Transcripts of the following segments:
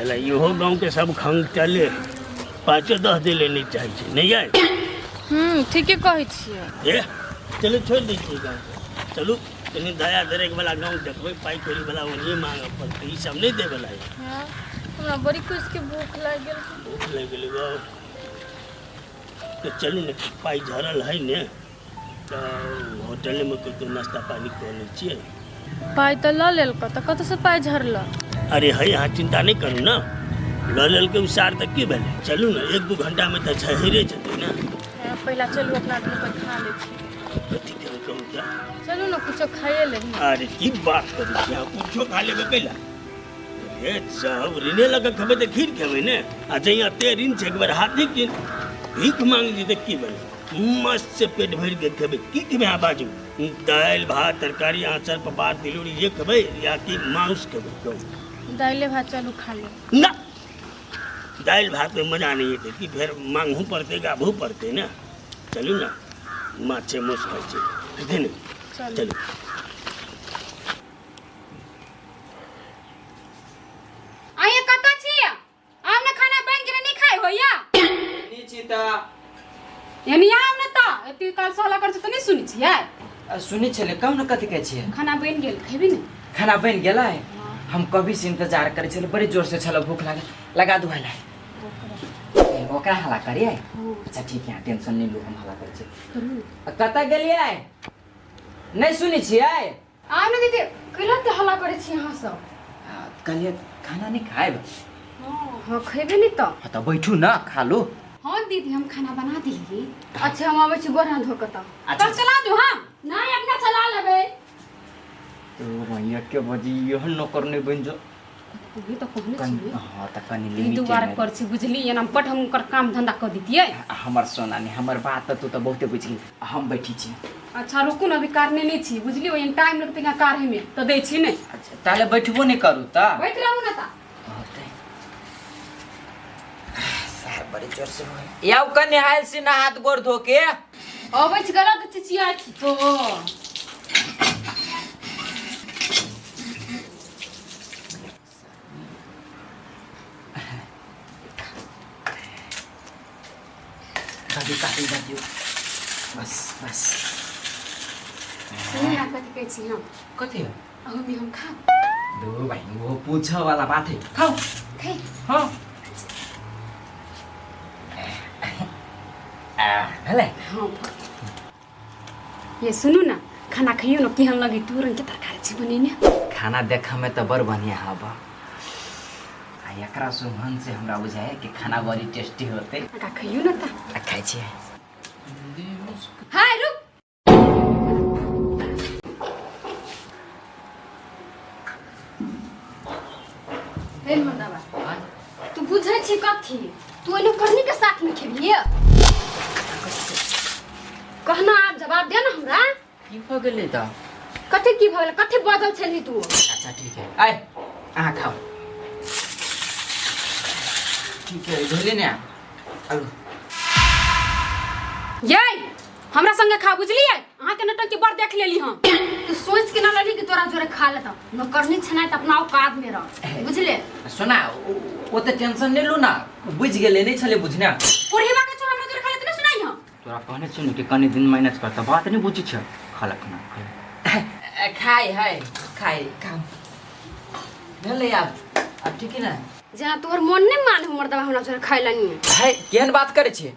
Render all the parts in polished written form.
चल इहो गाँवके सब खंग चले पाँचो दस दै लए नहि चाहै छै नहि आय। ठीके कहै छियै। ए चलू छोड़ि दै छियै गाँवके, चलू कनि दया दरेक वाला गाँव देखबै, पाइ कौड़ी वाला ओन्हिए मांगऽ पड़तै, ई सब नहि दै वाला यऽ। हँ, हमरा बड़ी कुछके भूख लागि गेल। भूख लागि गेलै गौ तऽ चलू ने, पाइ झरल है ने तऽ होटलेमे कतहु नाश्ता पानी कऽ लै छियै। पाइ तऽ लऽ लेलको तऽ कतऽसँ पाइ झरल? अरे है, अहाँ चिन्ता नहि करू ने, लऽ लेलकै ओ सार तऽ की भेलै, चलू ने 1-2 घंटामे तऽ झहरे जेतै ने। हँ, पहिला चलू अपना दुनू कोइ खा लै छी। कथी खेबै कहू तऽ? चलू ने कुछो खाइए लेबै। अरे की बात करै छी अहाँ, कुछो खा लेबै कैला? ए सब ऋणे लऽ कऽ खेबै तऽ खीर खेबै ने, आ जहिया ते ऋण छै एक बेर हाथ नहि कीन भीख मांग जी तऽ की भेलै, मस्त से पेट भरि के खेबै। की खेबै अहाँ बाजू? दालि भात तरकारी अचार पापड़ तिलौरी ये खेबै या कि मांस खेबै कहू? दालि भात चलू खा लेब। ना, दालि भात में मजा नहीं एतै, कि फेर मांगहू पड़तै गाबहू पड़तै ने। चलू ने माछे मांस खाइ छै हेतै ने? चलू। चलू। आइए कतऽ छी? आब ने खाना बनि गेलै, नहि खाइ होइया? नी छी तऽ। एनी आब ने तऽ एते काल सहला कर छै तऽ नहि सुनै छियै? सुनै छलै, कहू ने कथी कहै छियै? खाना बनि गेल, खेबी ने? खाना बनि गेलै? हम कभी से इंतजार करै छलै, बड़ी जोर से छलै भूख लागल, लगा दू हला। ए, ओकरा हला करियै? अच्छा ठीक है, टेंशन नहीं लू, हम हला करै छियै। कतऽ गेलियै? नहि सुनै छियै? आब ने दीदी, कैला तऽ हल्ला करै छी अहाँ सब? कहलियै खाना नहि खायब? हाँ खेबे नहि तऽ। हाँ तऽ बैठू ना, खा लू। हाँ दीदी, हम खाना बना देलियै। अच्छा हम आबै छी गोर हाथ धो कऽ तऽ। अच्छा। चल चला दू। हाँ नहि, अपना चला लेबै। तो भैया के बजी यह नौकर नहीं बन जो। उहे तऽ कहने कनि छियै। हाँ तऽ कनि ई लिमिट दुआरे कर छी बुझली, एना बड हम ओकर काम धंधा कऽ दितियै। हमर सोना नहीं, हमर बात तऽ तू तऽ बहुते बुझि गेली, हम बैठी छी। अच्छा रुकू ने, अभी कारने नहि छी बुझली, ओहि टाइम लगतै यहाँ काढ़े में तऽ दै छी नहि। अच्छा ताले बैठबो नहीं करू तऽ। बैठ रहू ने तऽ। होतै। सार बड़ी जोर से हो याव कने आयल छी ना हाथ गोर धो के। अबै छी गलत चिचिया छी तो। दादी काटी दादी बस बस। सुनू ना, कथी कहै छी हम? कथी? अहूँ हम खा दो भाई, वो पूछा वाला बात है, खाओ। खाइ? हाँ भेलै। हाँ ये सुनू ना, खाना खइयो ना, केहन लगे? दू रंग के तरकारी छै बनेने। खाना देखऽ में तऽ बड़ बढ़िया हब, आ एकरा सुगंध से हमरा बुझाय कि खाना बड़ी टेस्टी होते। आका खइयो ना तऽ। आ खाइ छियै। हाय रुक, हे मर्दाबा, तू बुझै छी कथी? तू एनो करनी के साथ में खेलिए कहना, आब जवाब दे ना हमरा। की भऽ गेलै तऽ? कथी की भऽ गेलै? कथी बजल छलही तू? अच्छा ठीक है, आय अहाँ खाओ। ठीक है, धोले ने आलू। ये हमरा संगे खा बुझलिए, अहाँ के नटंकी बड़ देख लेली हम। तू सोच के ना लड़ी कि तोरा जोरे खा लेता, नौकरनी छनाय त अपना औकात में रह बुझले। सुना, ओते टेंशन नहीं लू ना, बुझ गेलै नहीं छलै बुझना। कोढ़ीबा के छो हमरा जोरे खा लेते ना सुनाई हम। तोरा कहने छियौ ने कि कनि दिन मैनेज कर, तऽ बात नहीं बुझै छ। खाला खाना खाला खाइ है, खाइ खाउ भेलै आब, आब ठीक है ना? जेना तोहर मन नहीं मान हमर दवा हमरा जोरे खाइ लनी है। केहन बात करै छियै?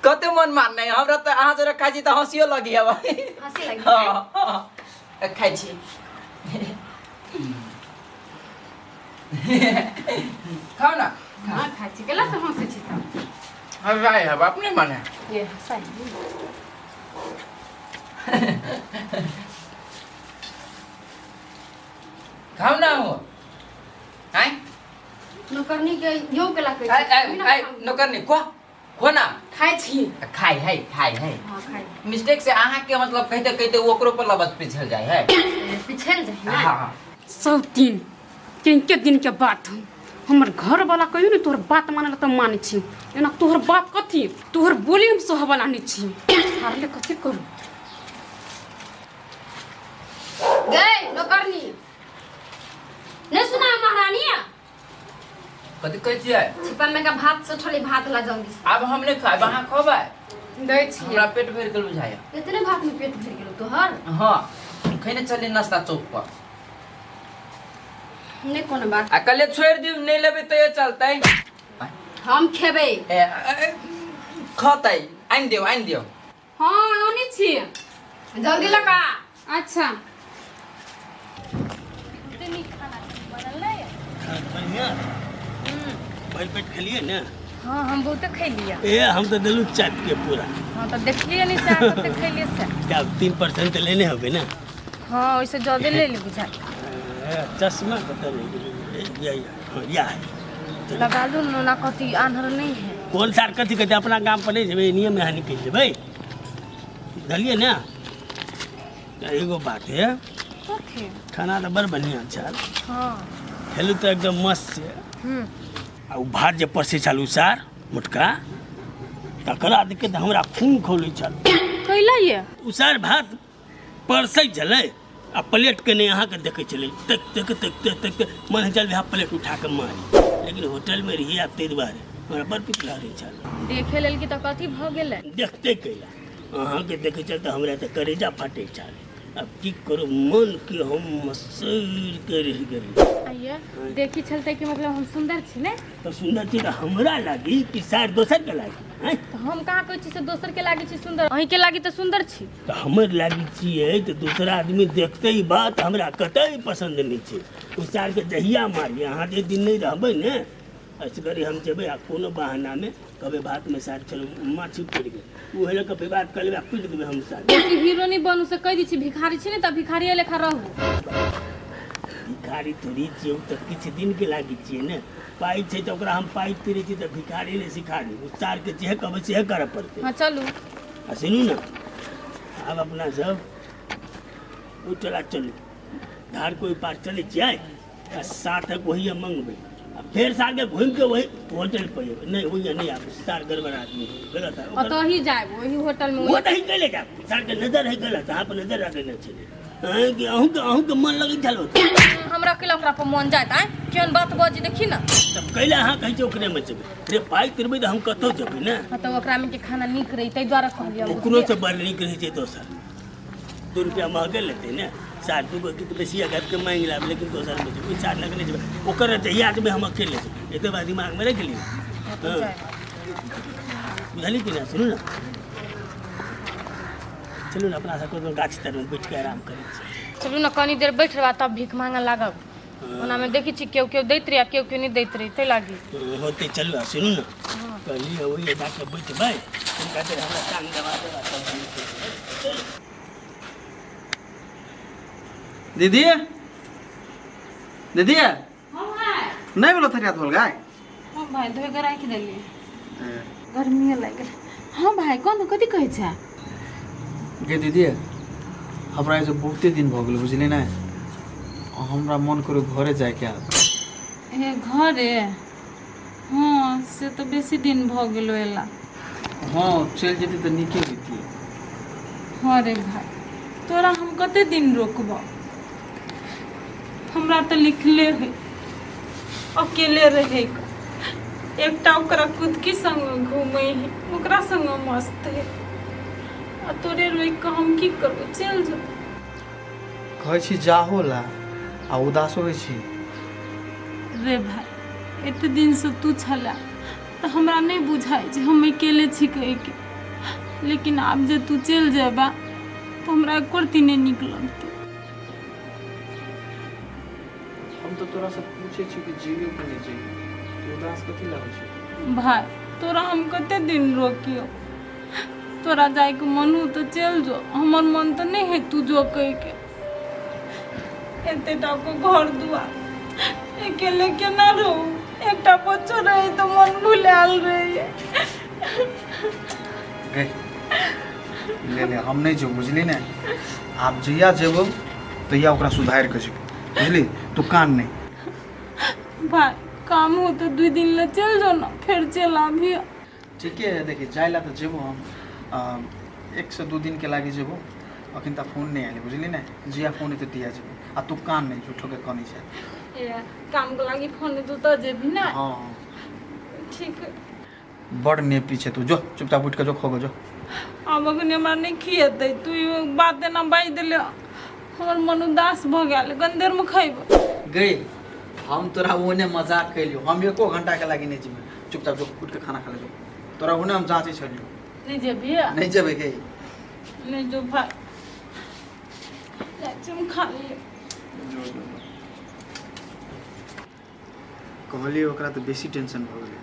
कते मन मानने हमरा तऽ अहाँ जोरे खाइ छी तऽ हँसियो लगी हब। हँसी लगी? हाँ, खाइ छी, खाउ ना। हाँ खाइ छी, केला तऽ हँसै छी तऽ? हँसाइ हब अपने मने। ये हँसाइ। खाउ ना हो आँय। नौकरनी के यो केला कहै आइ छै? आइ आइ नौकरनी को खो ना। खाइ छी। खाइ है, खाइ है। हाँ खाइ। मिस्टेक से अहाँ के मतलब कहते कहते ओकरो पर लबत पिछल जाय है। पिछल जाइ ना। हाँ। सब दिन किनके दिन के बात हम हमर घर वाला कहियो ने तोहर बात मानल तऽ मानै छी, एना तोहर बात कथी, तोहर बोली हम सहबला नहि छी। हारले कथी करू गई नौकरनी? नहीं सुना महारानी? कथी कहै छियै? छिपा में का भात से ठली भात ला जल्दी से। आब हम नहि खायब, अहाँ खबै। दै छियै। हमरा पेट भरि गेल बुझाइया। इतने भात में पेट भरि गेलो तोहर? हाँ, खैने चली नाश्ता चौक पर। नहीं कोनो बात। आ कले छोड़ि दियौ, नहि लेबै तैयो चलतै। हम खेबै। ए, ए, खतै, आनि दियौ, आनि दियौ। हाँ आनै छी, जल्दी लगा। अच्छा बढ़िया भरि पेट खेलिए ने? हाँ हम बहुते खैलिए। ए हम तो देलू चाट के पूरा। हाँ तो देखलिए नहीं से अहाँ कते खैलिए से। क्या 3% लेने होबे ना? हाँ ओइसे ज्यादा ले ले बुझा। चश्मा कतऽ रहि गेलै? या या हाँ, या है। लगा लू ना, कथी आन्हर नहीं है। कोन सार कथी कहते अपना गाम पर नहीं जेबै, नियम में निकलि जेबै, बुझलियै ने? एगो बात है, कथी? खाना तऽ बड़ बढ़िआँ छल। हाँ खेलू तऽ एकदम मस्त छै। आ ओ भात जे परसै छल उसार मोटका, तकरा देख तऽ हमरा खून खौलै छल। कैला ये उसार भात परसै छलै आ प्लेट के नहि अहाँके देखै छलै, तक तक तक तक तक तक मन होइ छल जे प्लेट उठा कऽ मारी, लेकिन होटलमे रहियै आब ताहि दुआरे हमरा बड़ पिक लागै छल। देखे लेल कि तऽ कथी भऽ गेलै? देखते कैला अहाँके देखै छल तऽ हमरा तऽ करेजा फाटै छल। अब की करू, मन के हम मसैर के रहि गेली। आइए देखी छलते कि मतलब हम सुंदर छी ने? तऽ सुंदर छी तऽ हमरा लागी कि शायद दोसर के लागी? आँय? तऽ हम कहाँ कहै छी से दोसर के लागी छी सुंदर, अहीं के लागी तऽ सुंदर छी। तऽ हमर लागी छियै तऽ दोसरा आदमी देखते ही बात हमरा कतई पसंद नहीं छै। ओ सार के जहिया मारी, अहाँ जे दिन नहीं रहबै ने, असगरे हम जेबै आ कोनो बहानामे कहबै भातमे सार चलू माछी पड़ि गेल, उहे लऽ कऽ विवाद कऽ लेबै आ पीट देबै हम सार। बेसी हीरो नहीं बनू से कहि दै छी, भिखारी छी ने तऽ भिखारिये लेखा रहू। भिखारी थोड़ी छियै, ओ तऽ किछु दिनके लागी छियै ने। पाइ छै तऽ ओकरा हम पाइ तीरै छी तऽ भिखारी नहि सिखारी, ओ सारके जे कहबै सेहे करऽ पड़तै। हाँ चलू। आ सुनू ने, आब अपना सब ओहि टोला चलू, धार के ओहि पार चलै छियै आ साथक वही मंगबै आ फेर सार के घूमि के वही होटल पर जेबै। नहीं वही नहीं आबू, सार गड़बड़ आदमी है, गलत है। ओतऽ ही जायब वही होटल में। वो तऽ ही कैले जायब, सार के नजर है गलत, अहाँ पर नजर राखै नहि छलै। अहाँके अहूँके अहूँके मन लगै छल ओतऽ? हमरा कैला ओकरा पर मन जायत? आँय केहन बात बजी देखी ना। तब कैला अहाँ कहै छियै ओकरे में जेबै? रे पाइ तिरबै तऽ हम कतहु जेबै ने। हाँ तऽ ओकरा में के खाना नीक रही ताहि दुआरे कहलियै। ओकरो से बड़ नीक रहै छै दोसर, 2 रुपया महगे लेतै ने सार, 2 गो गीत बेसी आबि के मांगि लाब, लेकिन दोसर में जेबै, सार लग नहि जेबै, ओकर जहिया जेबै हम अकेले जेबै, एते बात दिमागमे राखि लियौ। हाँ बुझलियै कि नहि? सुनू ने, चलू ने अपना सब कोनो गाछ तरमे बैठ के आराम करै छी। चलू ने कनी देर बैठ रहबा तब भीख मांगे लागब। ओना में देखै छी केओ केओ दैत रही आ केओ केओ नहि दैत रही, ताहि लागी। होतै, चलू। आ सुनू ने, कहलियै ओहि जाके बैठबै, हुनका देर हमरा टांग दबा देबा तब हम उठबै। दीदी, दीदी। नहीं बोलो थरिया धोल गाय। हाँ भाई धोइ के राखि देलियै, गर्मी लागि गेल। हाँ भाई कोन कथी कहै छै? गे दीदी, हमरा जे बहुते दिन भऽ गेल बुझली ने, हमरा मन करू घरे जायके आब। ए घरे? हाँ से तऽ बेसी दिन भऽ गेलो एला। हाँ चलि जेती तऽ नीके होइतियै। हाँ रे भाई तोरा हम कते दिन रोकबो, हमरा तऽ लिखले है अकेले रहे के। एकटा ओकरा कुदकी संग घूमे है, ओकरा संग मस्त है, आ तोरे रोकि कऽ हम की करबो, चलि जो। कहै छी जाहो ला आ उदासो होइ छी। रे भाई एते दिनसँ तू छला तऽ हमरा नहि बुझाइ जे हम अकेले छी कहिके, लेकिन आब जे तू चलि जेबा तऽ हमरा एको रत्ती नहि नीक लगतै। हम तऽ तोरा से पूछै छी कि जइयो कि नहि जइयो, तू उदास कथी ला होइ छी? भाई तोरा हम कते दिन रोकियो, तोरा जाइके मन हो तऽ चलि जो, हमर मन तऽ नहि है तू जो कहिके। एते टाको घर दुआर अकेले केना रहू, एकटा बच्चो रहे तऽ मन भुलायल रहे। गे ले ले, हम नहीं जेबो बुझली ने, आब जहिया जेबो तहिया ओकरा सुधारि के जेबो बुझली, तू कान नहीं। भाई काम हो तो 2 दिन ले चल जो ना, फिर चल आबी। ठीके है, देखी जाय ला तो जेबो हम, 1 से 2 दिन के लागी जेबो, अखन तक फोन नहीं आयल बुझली ने, जिया फोन एते तिया जेबो, आ तू कान नहीं झूठो के कनी छै। ए काम के लागी फोन तू तो जेबी ना। हाँ ठीक बड़ नेपी छै तू, जो चुपचाप उठ के जो खो जो। आब अखनी हमरा नहीं खिएतै, तू ई बात एना बाजि देले हमर मन उदास भऽ गेल, गंदेर में खैब। गई हम तोरा ओने मजाक कैलियो, हम एको घंटा के लागी नहीं जेबै, चुपचाप जो उठ के खाना खा ले जो। तोरा ओने हम जाँचै छलियो। नहीं जेबी? नहीं जेबै गई। नहीं जो भाई जाइ छी हम खा लियै। जो जो कहलियै ओकरा तऽ बेसी टेंशन भऽ गेलै,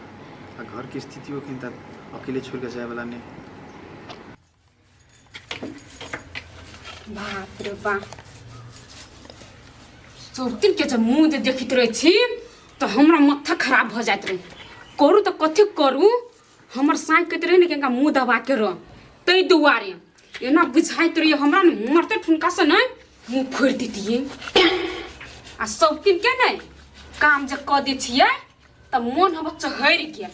आ घरके स्थितियो अखन तक अकेले छोड़ि कऽ जायवला नहि। बाप रे बाप, सब दिन के जब मुँह जे देखैत रहै छी तऽ हमरा माथा खराब भऽ जाइत रहै। करू तऽ कथी करू, हमर साँइ कहैत रहै ने कि हिनका मुँह दबा के रह, ताहि दुआरे एना बुझाइत रहै हमरा ने मरते ठुनकासँ ने मुँह फोड़ि दैतियै। आ सब दिन के ने काम जे कऽ दै छियै तऽ मोन हमर चहरि गेल।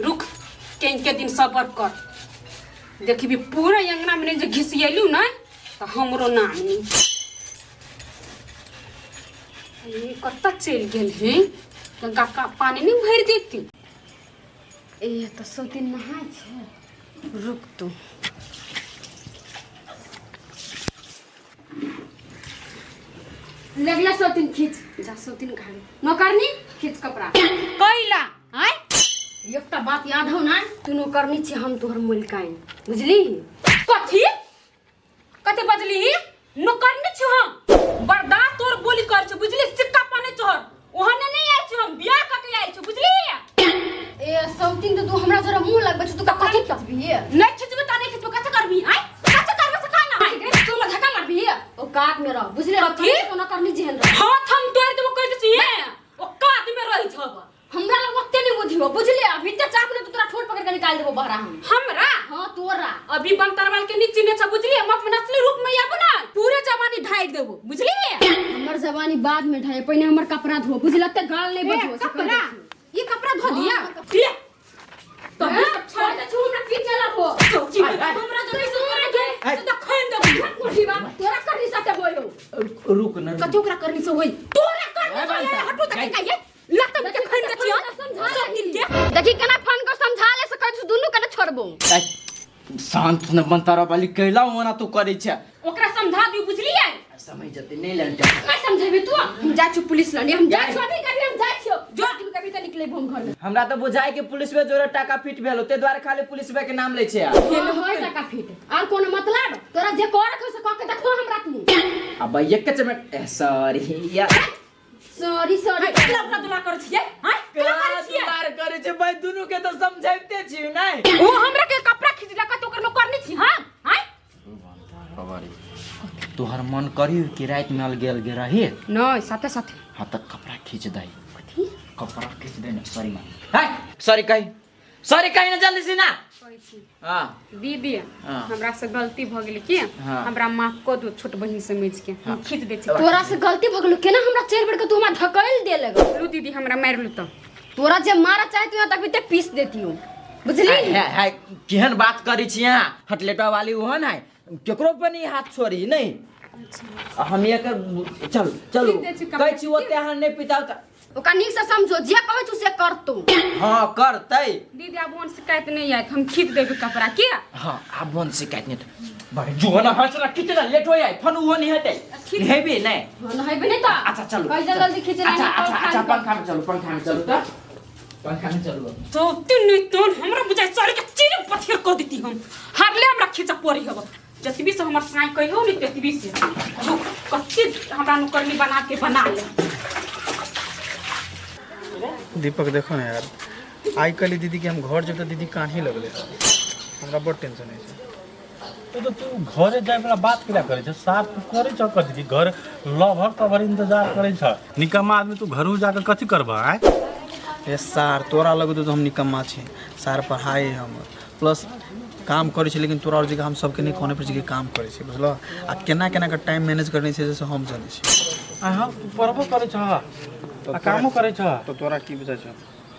रुक के दिन सबर कर, देखबी पूरा अंगना में जे घिसियलू ने तऽ हमरो नाम नहीं। कतऽ चलि गेल है, गंगा का पानी नहीं भरि देती। ए तऽ सब दिन नहाय छै, रुक तू। लगला सौ दिन खींच जा सौ दिन घाड़ी नौकरनी खींच कपड़ा कैला आय एकटा बात याद हो ना, तू नौकरनी छी हम तोहर मुलकाइन, बुझली? कथी कथी बजली? नौकरनी छी हम, बर्दाश्त तोर बोली कर छी बुझली, सिक्का पाने तोहर ओहने नहीं आयल छी हम, बियाह क के आयल छी बुझली। ए सौतीन तो तू हमरा जरा मुंह लगबै छी, तू का कथी खिचबी? नहीं खिचबे त नहीं खिचबे, कथी करबी? आय कथी करबे से खाना तू हमरा धक्का मारबी? औकात में रह बुझले, कथी? तो नौकरनी जेहन रह। हाथ हम तोड़ देबो कह दै छी, औकात में रही छब। हमरा लग ओते नहीं बुद्धि हो बुझले, अभी ते चाप ने तो तोरा ठोर पकड़ के निकाल देबो बहरा हम। हमरा? हां तोरा। अभी बनतरवाल के नीचे ने छ बुझली, हम अपन असली रूप में आबो ना पूरे जवानी ढाई देबो बुझली। हमर जवानी बाद में ढाई, पहिने हमर कपड़ा धो बुझल, ते गाल नहीं बजो से कपड़ा ये कपड़ा धो दिया ठीक तो सब छोड़ दे छु हमरा पीछे लगो चौची हमरा जो नहीं सुन के तो खैन देबो कोठी बा तोरा करनी साथे होयो। रुक न कथि ओकरा करनी से होई, तोरा करनी से हटू त का ये लत में खैन दे छियो समझा सब दिन के। देखी केना फोन को समझा ले से कह दुनु केना छोड़बो। शांत न बनतारा वाली कैला ओना तू करै छै, ओकरा समझा दियो बुझलियै। समझ जते नहीं लंटे मैं समझेबी तू, हम जा छु पुलिस लने, हम जा छु अभी कभी हम जा छु जो कभी त निकले हम घर में। हमरा त बुझाय के पुलिस में जोरे टाका फिट भेल ते द्वारे खाली पुलिस में के नाम लै छै। हां होय टाका फिट और कोनो मतलब तोरा जे कर रखो से क के देखो हमरा तू। अब एक के चमेट सॉरी यार, सॉरी सॉरी केला ओकरा दुला कर छियै? हां केला कर छियै? दुलार करे छै भाई, दुनु के त समझाइते छी नै। ओ हमरा के कपड़ा खिचलक त ओकर नौकरनी छी। हां हां तोहर मन करी कि रात में अलगे अलगे रही? नहीं साथे साथे। हाँ त कपड़ा खींच दे। कथी कपड़ा खींच दे ना? सॉरी मां, हाय सॉरी कही, सॉरी कही ना जल्दी से ना। हां दीदी हमरा से गलती भ गेल की, हमरा माफ कर दो छोट बहिन समझ के हम खींच दे छी। तोरा से गलती भ गेल केना हमरा चेर बेर के तू हमरा धकेल दे लग। लू दीदी हमरा मार लू त तोरा जे मारा चाहती हो तभी ते पीस देती हूं बुझली। हाय हाय केहन बात करै छी अहाँ, हटलेटा वाली ओहन है केकरो पर नहीं हाथ छोड़ी नहीं। हम ये कर चल चलू कहै छी ओते अहाँ नहीं पिताउ त ओका नीक से समझो, जे कहै छु से करतौ। हां करतै दीदी। आब वन शिकायत नहीं आयत, हम खींच देबे कपड़ा के। हां आब वन शिकायत नहीं बड़े जो ना हंस रखी त लेट हो जाय फन उहो नहीं हेतै, नहेबे नहीं। हां नहेबे नहीं त। अच्छा चलू कैसे जल्दी खींच रहा। अच्छा अच्छा अच्छा पंखा में चलू, पंखा में चलू त पंखा में चलू। तो तीन नहीं तोन हमरा बुझाय सारे के चीर पथिर क देती हम, हारले हमरा खींच पड़ी हब। जतबी से हमर साई कहियो नहीं ततबी से रुक कथी हमरा नौकरनी बना के बना ले। दीपक देखो ना यार, आई कल दीदी के हम घर जब तो दीदी कान्ही लगले, हमरा बड़ टेंशन है। तो तू घरे जाए वाला बात किया करे छ? साफ तू करे छ कथी कि घर लभर तभर इंतजार करे छ? निकम्मा आदमी तू घरू जाकर कथी करबा? आय ए सार तोरा लग तो हम निकम्मा छी सार, पढ़ाई हम प्लस काम करै छी, लेकिन तोरा और जगह हम सबके नहीं कोने पर जगह काम करै छी बुझलो। आ केना केना के टाइम मैनेज करने छै से हम जानै छी। आ हां तू पढ़बो करै छ आ कामो करै छ तो तोरा की बुझाय छ?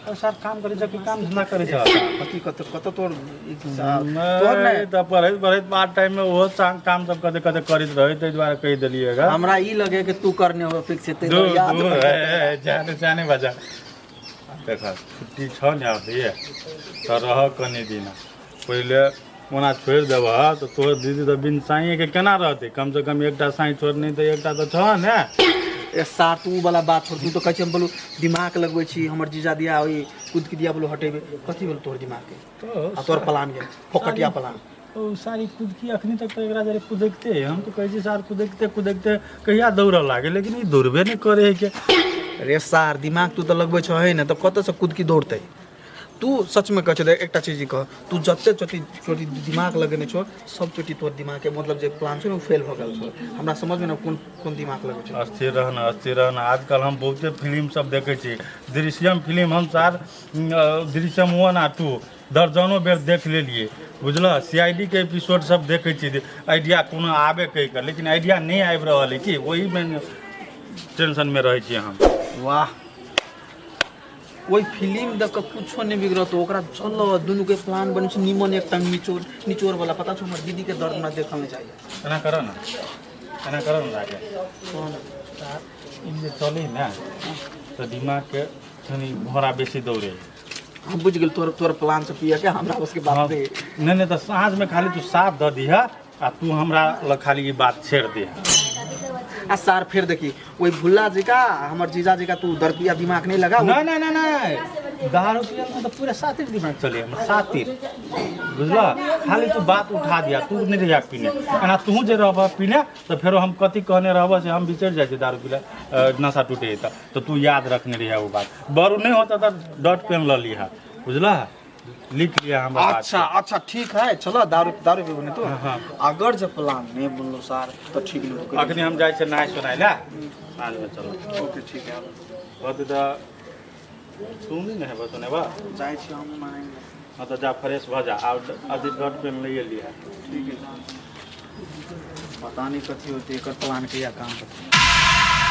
अब सर काम करै छ कि काम धंधा करै छ? कथी कत कत तोर तोर नहि तऽ पढ़ैत पढ़ैत पार्ट टाइम में ओहो काम सब कते कते करैत रहै, ताहि दुआरे कहि देलियै गा। हमरा ई लगे कि तू करने हो फिक्स ते दूर याद दूर रख। जाने जाने बजा। देख, छुट्टी छौ ने अभी, तऽ रह कनि दिन पहिले। ओना छोड़ि देबह तऽ तोहर दीदी तऽ बिन साइएके केना रहतै? कमसँ कम एकटा साइ छोड़ने तऽ एकटा तऽ छह ने। ए सार, तू वाला बात छोड़। तू तो कहै छी हम बोलू दिमाग लगबै छी, हमर जीजा दिया ओहि कूद के दिया बोलू हटेबे। कथी बोलू तोहर दिमाग के तो आ तोहर प्लान गेल फोकटिया प्लान। ओ सारी कुदकी अखनी तक तऽ एकरा जरे कुदकते है। हम तऽ कहै छी सार कुदकते कुदकते कहिया दौड़ऽ लागे, लेकिन ई दौड़बे नहि करै है के। रे सार, दिमाग तू तऽ लगबै छह ने, तऽ कतऽसँ कुदकी दौड़तै? तू सचमे कहै छौ, देख, एकटा चीज कह, तू जते चोटी चोटी दिमाग लगेने छौ, सब चोटी तोहर दिमागके मतलब जे प्लान छौ ने, ओ फेल भऽ गेल छौ। हमरा समझमे ने कोन कोन दिमाग लगै छौ। अस्थिर रहना, अस्थिर रहना। आजकल हम बहुते फिल्म सब देखै छी। दृश्यम फिल्म हम सार दृश्यम 1 आ 2 दर्जनों बेर देख लेलियै, बुझलह? CID के एपिसोड सब देखै छी, आइडिया कोनो आबे कहि कऽ, लेकिन आइडिया नहि आबि रहल है कि ओहिमे टेंशनमे रहै छी हम। वाह, ओहि फिल्म देख कऽ कुछो नहि बिगड़त ओकरा। चल, दुनू के प्लान बनै छै निमन एकटा निचोड़ निचोड़ वाला। पता छौ, हमर दीदी के दर्द हमरा देखल नहि चाहिए। एना करऽ ने, एना करऽ ने राकेश। ई जे चलै ने तऽ दिमागके कनि घोड़ा बेसी दौड़े। हम बुझि गेल तोहर तोहर प्लान से पियके हमरा बसके बात नहीं। नहि नहि, तऽ साँझमे खाली तू साथ दऽ दिहऽ आ तू हमरा लग खाली ई बात छेड़ दिहऽ। आ सार, फेर देखी, ओहि भुल्ला जी का, हमर जीजा जी का तू दरपिया दिमाग नहीं लगा। नहि नहि नहि नहि, दारू पियल में तऽ पूरा सातिर दिमाग चले हमर, सातिर, बुझलह? खाली तू बात उठा दिया, तू नहि रहिया पीने। एना तू जे रहबह पीने तऽ फेरो हम कथी कहने रहबह से हम बिसरि जाइ छी। दारू पीला नशा टूटे तऽ तू याद रखने रहिया ओ बात। बरू नहि होता तऽ डॉट पेन लऽ लिहा, बुझलह? लिख लिया हमर बात। अच्छा अच्छा, ठीक है, चलो। दारू दारू पीबो नहीं तो। हाँ। अगर जब प्लान नहीं बनलो सार, तो ठीक नहीं होतो। अखनी हम जाइ छियै नहाय सोनाय लए, साँझमे चलब। ओके, ठीक है। कहतै तऽ तू नहि नहेबह सोनेबह? जाइ छी हम नहाय। हँ, तऽ जा, फ्रेश भऽ जा आ अथी डॉट पेन लैए लिहा। ठीक है। पता नहीं कथी होते एकर प्लान कहिया काम करते।